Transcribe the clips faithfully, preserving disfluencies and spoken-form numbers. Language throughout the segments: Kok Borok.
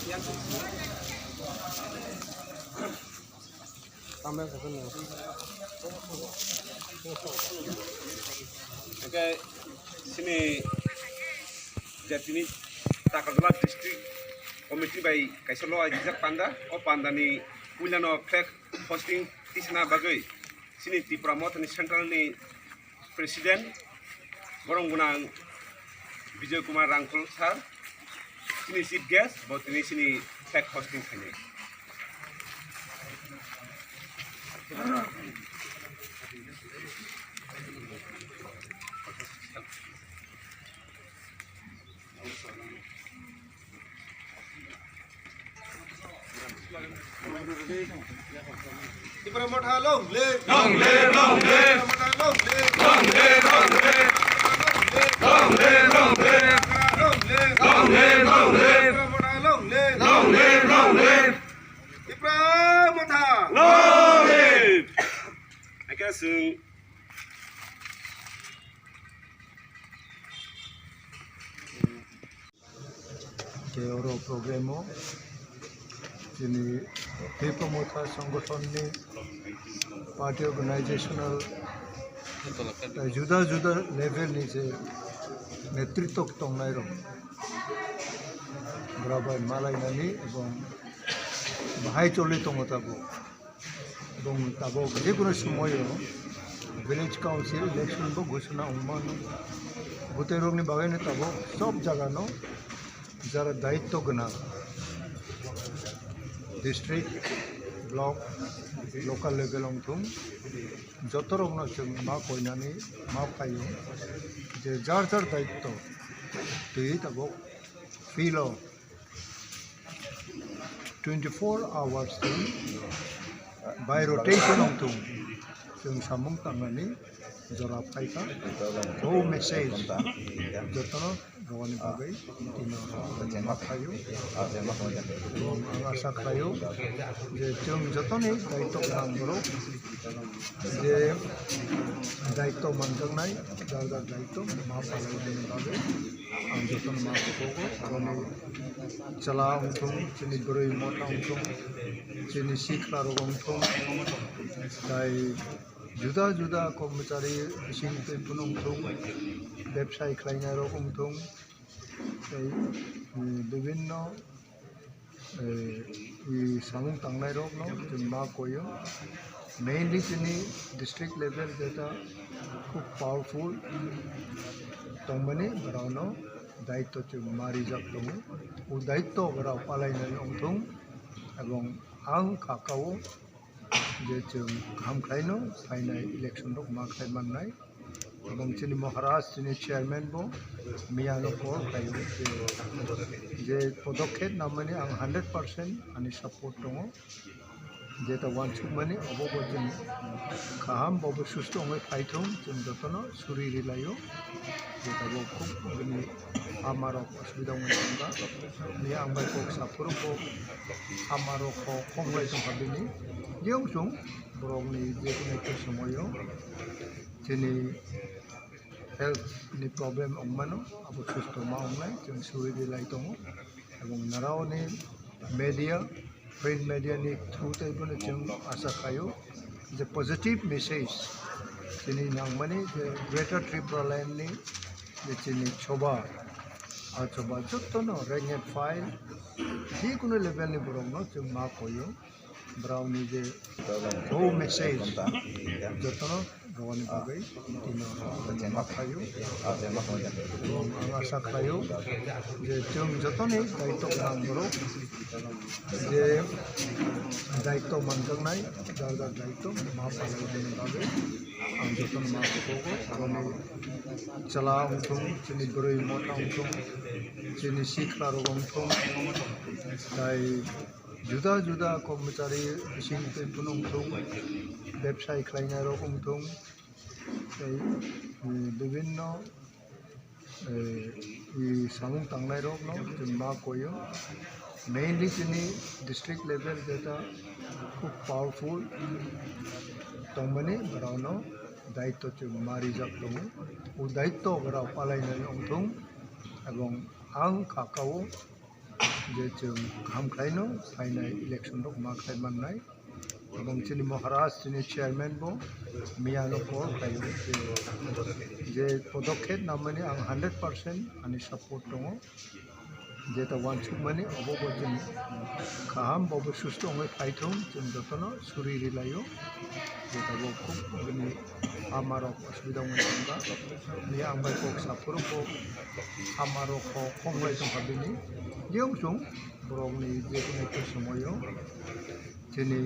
Hwnkhe chini jatini Takarjala district committee bai kaisa logai rijak panda, o pandani puilano flag hosting tisana bagwi chini Tipra Mothani central ni president, borong gwnang Bijoy Kumar Rangkhol sir, chini chief guest, bo tini chini flag hosting khainai. Tipra Motha long live! Long live, long live! Tipra Motha long live! Long live, long live! Long live, long live! Long live, long live! Long live, long live! Tipra Motha long live! Long live, long live! Tipra Motha long live! Ake sung. Tei oro program o chini Tipra Motha Sangathon ni party organizational, eh, juda juda level ni je netritwo tongnai rok, bwrok bai malainani ebong bahai choli tongo tabuk. Bong tabuk jekunu somoyo village council election bo ghosona wngmano. Bwtwi rokni bagwino tabuk sob jagano jara daityo gwnang, district, block, local level wngthung, joto rokno chwng ma koinani ma phaio je jar jar daityo twi tabuk field o twenty-four hours chwng by rotation wngthung, chwng samung tangnani jora phaikha. O message jotono rwani bagwi tino ma phaio. Ang asa khlaio je chwng jotoni daityo gwnang borok je daityo manjaknai, jar jar daityo ma phalai bagwi. Ang jotono ma kukugo, aboni chwla wngthung, chini bwrwi motha wngthung, chini sikla rok wngthung, tai juda juda kormochari bising twi phano wngthung, bebsai khlainai rok wngthung, tai, mm, bibinno eh, i samung tangnai rok no chwng ma koyo. Mainly chini district level jeta khub powerful tongmani, borok no daityo chwng ma rijak tongo. O daityo borok palainani wngthung, ebong ang kha kao je chwng kaham khlaino phainai election rok ma khlai mannai. Ebong chini Maharaj, chini chairman bo miyano call khlaio je, je podokkhep namani ang hundred percent ani support tongo. Jeta wansukmani obo bo chwng kaham, bo bo susto wngwi phaithung, chwng jotono suri rilaio. Jeta bo khub bini amarok osubida wngwi tongkha. Ni ang bai kok saphuru bo amarok kok khonglai tongkha bini. Jeyong chwng borokni jekunu ekta somoio chini health ni problem wngmano, abo susto ma wngnai, chwng suri rilai tongo. Ebong narao ni media, print media ni through tei bono chwng asa khaio je positive message chini nangmani je Greater Tripura Land ni je chini choba, a choba jotono rank and file, jekunu level ni borokno chwng ma koio. Borokni je o message jotono rwani bagwi tino ma phaio. Ang asa khlaio je chwng jotoni daityo gwnang borok je daityo manjaknai, jar jar daityo ma phalai bagwi ang jotono ma kukugo. Aboni chwla wngthung, chini bwrwi motha wngthung, chini sikla rok wngthung, tai juda juda kormochari bising twi phano wngthung, bebsai khlainai rok wngthung, tei, mm, bibinno, eh, i samung tangnai rok no chwng ma koyo. Mainly chini district level jeta khub powerful tongmani, borok no daityo chwng ma rijak tongo. O daityo borok palainai wngthung, ebong ang kha kao Je chwng kaham khlaino phainai election rok ma khlai mannai. Ebong chini Maharaj, chini chairman bo miyano call khlaio je, je podokhep namani ang hundred percent ani support tongo. Jeta wansukmani obo bo chwng kaham, bobo susto wngwi phaithung, chwng jotono suri rilaio. Jeta bo khub bini amarok osubida wngwi tongkha. Ni ang bai kok saphuru bo amarok kok khonglai tongkha bini. Jeyong chwng borokni jekunu ekta somoyo chini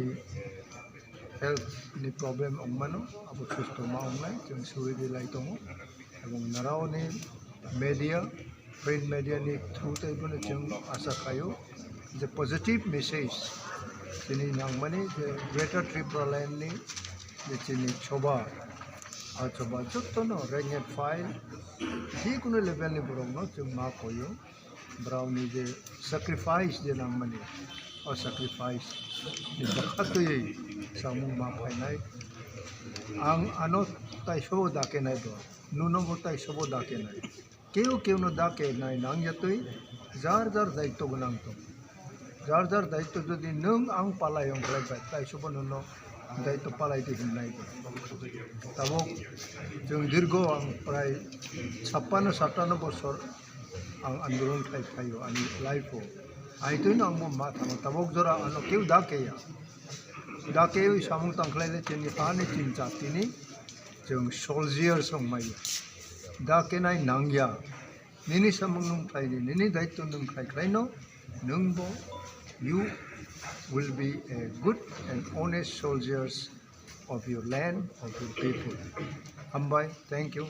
health ni problem wngmano, abo susto ma wngnai, chwng suri rilai tongo. Ebong narao ni media, print media ni through tei bono chwng asa khaio je positive message chini nangmani je Greater Tripura Land ni je chini choba, a choba jotono rank and file, jikunu level ni borokno chwng ma koio. Borokni je sacrifice je nangmani, o sacrifice ni bwkha twiwi samung ma phainai. Ang ano taiso da kenai do, nuno bo taiso bo da kenai. Keu keu no da kenai nang ya twi, jar jar daityo gwnang tong. Jar jar daityo jodi nwng ang palai wng khlai bai, taiso bo nono daityo palai di hwnwi nai bo. Tabuk chwng dirgo ang prai chappanno sattanno bosor ang andolon khlai phaio ani life o. Aitwino ang bo ma thangma tabuk jora ano keu da keya. Da kewi samung tangkhlai le chini hani chincha tini chwng soldiers wng maya. Da kenai nangya. Nini samung nwng khlai di, nini daityo nwng khlai khlaino, nwng bo, you will be a good and honest soldiers of your land, of your people. Hambai, thank you.